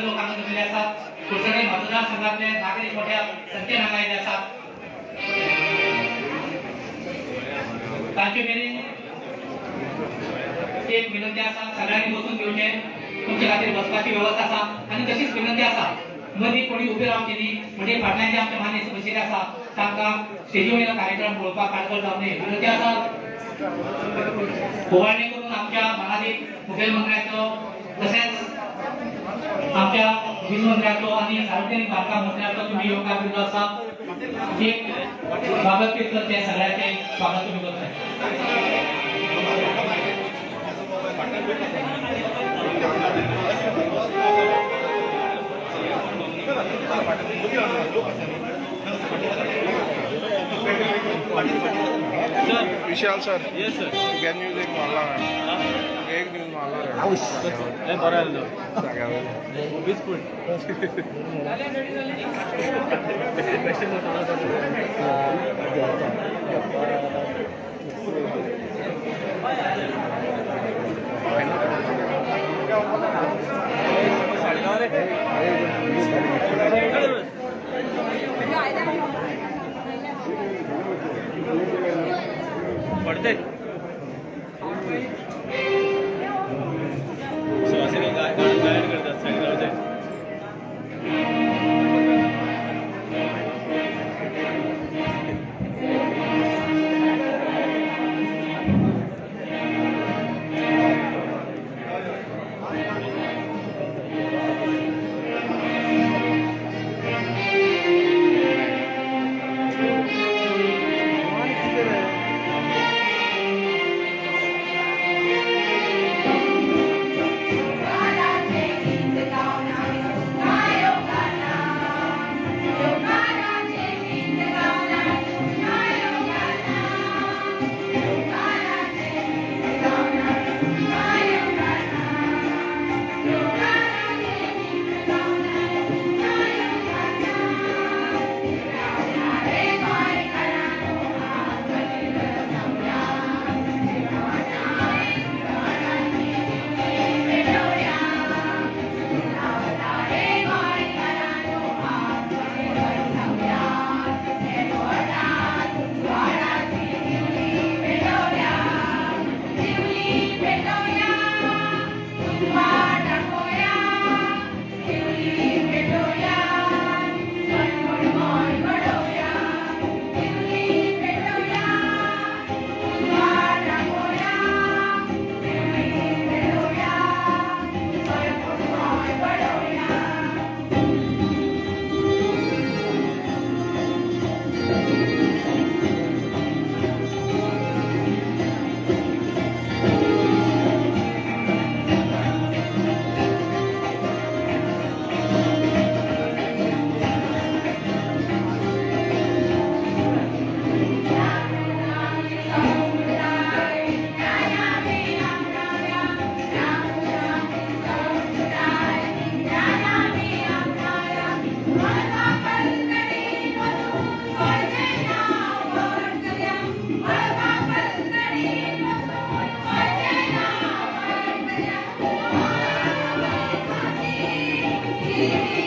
व्हडले लोक हांगा जमिल्ले आसात. कुडचडे मतदारसंघातले नागरीक मोठ्या संख्येन हांगा आयिल्ले आसात. तांचे मेरेन एक विनंती आसा, सगळ्यांनी बसून घेवचें. तुमचे खातीर बसपाची वेवस्था आसा आनी तशीच विनंती आसा, मदीं कोणी उबे रावचे न्ही, म्हणजे फाटल्यान जे आमचे मानेस्त बशिल्ले आसा तांकां स्टेजी वयलो कार्यक्रम पळोवपाक आडखळ जावं नये. विनंती आसा, उबाळणी करून आमच्या मानादीक मुखेलमंत्र्याचो तशेंच आमच्या वीज मंत्र्याचो आनी सार्वजनीक बांदकाम मंत्र्याचो तुमी येवकार दिल्लो आसा. एक स्वागत करचें, सगळ्याचें स्वागत तुमी करचें. Vishal sir. Yes sir. तुगे न्यूज एक मारला हांवें, एक न्यूज मारला रे. हे बरो आसलो. सगळ्या वीज फूल. पडते सुवासिनी गायन करतात साडे. Yeah.